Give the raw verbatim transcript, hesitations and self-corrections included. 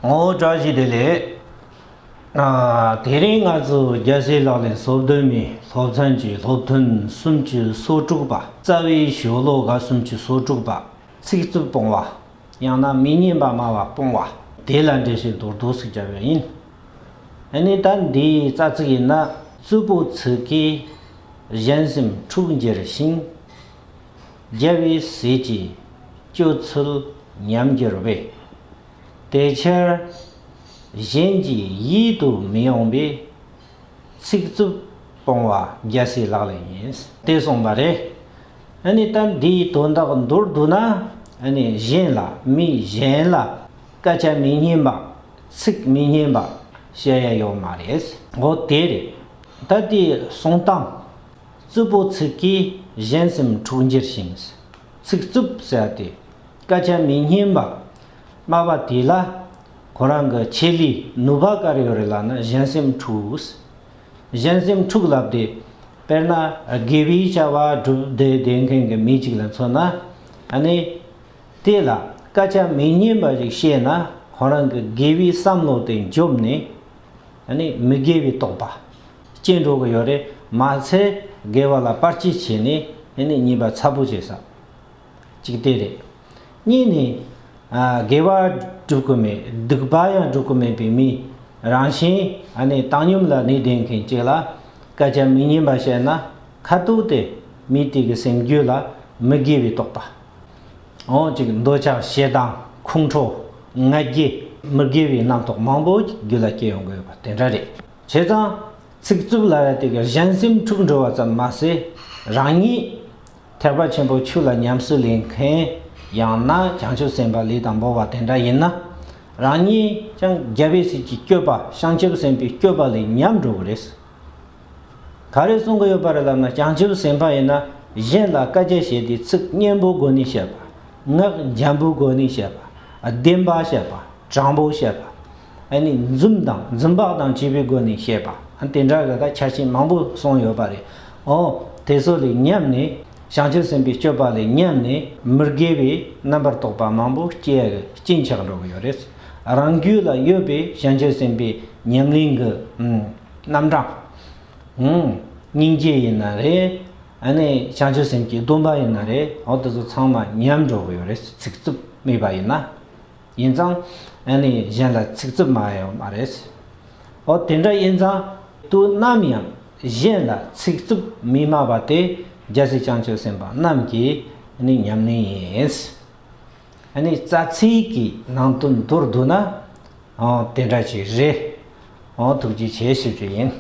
ཨོ་བཀྲ་ཤིས་བདེ་ལེགས། ཨ། དེ་རིང་ང་ཚོ་རྒྱལ་སྲས་ལག་ལེན་སོ་བདུན་མའི་སློབ་ཚན་གྱི་སློབ་ཐུན་སུམ་ཅུ་སོ་དྲུག་པ། རྩ་བའི་ཤོ་ལོ་ཀ་སུམ་ཅུ་སོ་དྲུག་པ། ཚིག་རྩུབ་སྤོང་བ། ཡང་ན་མི་སྙན་པ་སྨྲ་བ་སྤོང་བ། དེ་ལ་འགྲེལ་བཤད་མདོར་བསྡུས་ཤིག་བརྒྱབ་ཡོད་ཡིན། ཨ་ནི་ད་འདིའི་རྩ་ཚིག་ཡིན་ན། རྩུབ་པོ་ཚིག་གིས་གཞན་སེམས་འཁྲུགས་འགྱུར་ཞིང་། རྒྱལ་བའི་སྲས་ཀྱི་སྤྱོད་ཚུལ་ཉམས་འགྱུར་བས། དེ་ཕྱིར་གཞན་གྱི་ཡིད་དུ་མི་འོང་བའི་ཚིག་རྩུབ་སྤོང་བ་རྒྱལ་སྲས་ལག་ལེན་ཡིན། དེ་གསུངས་པ་རེད། ཨ་ནི་ད་འདིའི་དོན་དག་མདོར་བསྡུ་ན། ཨ་ནི་གཞན་ལ་མི་གཞན་ལ་སྐད་ཆ་མི་སྙན་པ། ཚིག་མི་སྙན་པ་བཤད་ཡ་ཡོད་མ་རེད། འོ་དེ་རེད། ད་དེའི་གསུང་སྟངས། རྩུབ་པོ་ཚིག་གིས་གཞན་སེམས་འཁྲུགས་འགྱུར་ཞིང་། ཚིག་རྩུབ་ཟེར་ཏེ། སྐད་ཆ་མི་སྙན་པ། སྨྲ་བ་དེ་ལ་ཁོ་རང་གི་ཆེད་ལས་ནུས་པ་ག་རེ་ཡོད་རེད་ལབ་ན། གཞན་སེམས་འཁྲུགས། གཞན་སེམས་འཁྲུགས་ལབ་དེ། དཔེར་ན་དགེ་བའི་བྱ་བ་སྒྲུབ་བསྡད་བསྡད་མཁན་གྱི་མི་གཅིག་ལ་མཚོན་ན། ཨ་ནི། དེ་ལ་སྐད་ཆ་མི་སྙན་པ་ཞིག་བཤད་ན། ཁོ་རང་གི་དགེ་བའི་བསམ་བློ་དེ་འཇོམས་ནས། ཨ་ནི་མི་དགེ་བའི་རྟོག་པ་སྐྱེ་འགྲོ་གི་ཡོད་རེད། མ་ཚད་དགེ་བ་ལ་བར་ཆད་བྱས་ནས། ཨ་ནི་ཉེས་པ་ཚ་པོ་བྱེད་ས། གཅིག་དེ་རེད། གཉིས་ནི། ཨ། དགེ་བ་སྒྲུབ་ཀྱི་མེད། སྡིག་པ་ཡང་སྒྲུབ་ཀྱི་མེད་པའི་མི། རང་གཞན། ཨ་ནི་བཏང་སྙོམས་ལ་གནས་བསྡད་མཁན་གཅིག་ལ་སྐད་ཆ་མི་སྙན་པ་བཤད་ན། ཁ་ཐུག་དེ་མི་དེ་གི་སེམས་རྒྱུད་ལ་མི་དགེ་བའི་རྟོག་པ། འོ་ཅིག་འདོད་ཆགས་ཞེ་སྡང་ཁོང་ཁྲོ་ང་རྒྱལ་མི་དགེ་བའི་རྣམ་རྟོག་མང་པོ་རྒྱུད་ལ་སྐྱེ་ཡོང་གི་ཡོད་པ་དེ་འདྲ་རེད། བྱས་ཙང་ཚིག་རྩུབ་ལབ་ཡ་དེ་གིས་གཞན་སེམས་འཁྲུགས་འགྲོ་བ་ཙམ་མ་ཟད། རང་ཉིད་ཐེག་པ་ཆེན་པོའི་ཆོས་ལ་ཉམས་སུ་ལེན་མཁན། ཡང་ན་བྱང་ཆུབ་སེམས་དཔའ་ལས་དང་པོ་བ་དེ་འདྲ་ཡིན་ན། རང་ཉིད་ཀྱང་རྒྱལ་བའི་སྲས་ཀྱི་སྤྱོད་པ། བྱང་ཆུབ་སེམས་དཔའི་སྤྱོད་པ་ལས་ཉམས་འགྲོ་གི་རེད། ག་རེ་གསུང་གི་ཡོད་པ་རེད་ལབ་ན། བྱང་ཆུབ་སེམས་དཔའ་ཡིན་ན་གཞན་ལ་སྐད་ཆ་བཤད་དུས་ཚིག་སྙན་པོའི་སྒོ་ནས་བཤད་པ། ངག་འཇམ་པོའི་སྒོ་ནས་བཤད་པ། བདེན་པ་བཤད་པ། དྲང་པོ་བཤད་པ། ཨ་ནི་རྫུན་དང་རྫུན་པ་དང་བཅས་པའི་སྒོ་ནས་བཤད་པ། ཨ། དེ་འདྲ་གི་ད་ཆ་རྐྱེན་མང་པོ་གསུངས་ཡོད་པ་རེད། འོ་དེ་ཚོ་ལས་ཉམས་ནས། བྱང་ཆུབ་སེམས་དཔའི་སྤྱོད་པ་ལས་ཉམས་ནས། མི་དགེ་བའི་རྣམ་པར་རྟོག་པ་མང་པོ་སྐྱེ་ཡ་གི་རྐྱེན་ཆགས་འགྲོ་གི་ཡོད་རེད། རང་རྒྱུད་ལ་ཡོད་པའི་བྱང་ཆུབ་སེམས་དཔའི་ཉམས་ལེན་གྱི། ཨུམ། རྣམ་གྲངས། ཨུམ། སྙིང་རྗེ་ཡིན་ན་རེད། ཨ་ནི་བྱང་ཆུབ་སེམས་ཀྱི་སྡོམ་པ་ཡིན་ན་རེད། འོ་དེ་ཚོ་ཚང་མ་ཉམས་འགྲོ་གི་ཡོད་རེད། ཚིག་རྩུབ་སྨྲས་པ་ཡིན་ན། ཡིན་ཙང་ཨ་ནི་གཞན་ལ་ཚིག་རྩུབ་སྨྲ་ཡ་ཡོད་མ་རེད། འོ་དེ་འདྲ་ཡིན་ཙང་དུས་ནམ་ཡང་གཞན་ལ་ཚིག་རྩུབ་མི་སྨྲ་བ་དེ་རྒྱལ་སྲས་བྱང་ཆུབ་སེམས་དཔའ་རྣམས་ཀྱི་ཨ་ནི་ཉམས་ལེན་ཡིན། ཨ་ནི་རྩ་ཚིག་གི་ནང་དོན་མདོར་བསྡུ་ན། འོ་དེ་འདྲ་ཅིག་རེད། འོ་ཐུགས་རྗེ་ཆེ་ཞུ་རྒྱུ་ཡིན།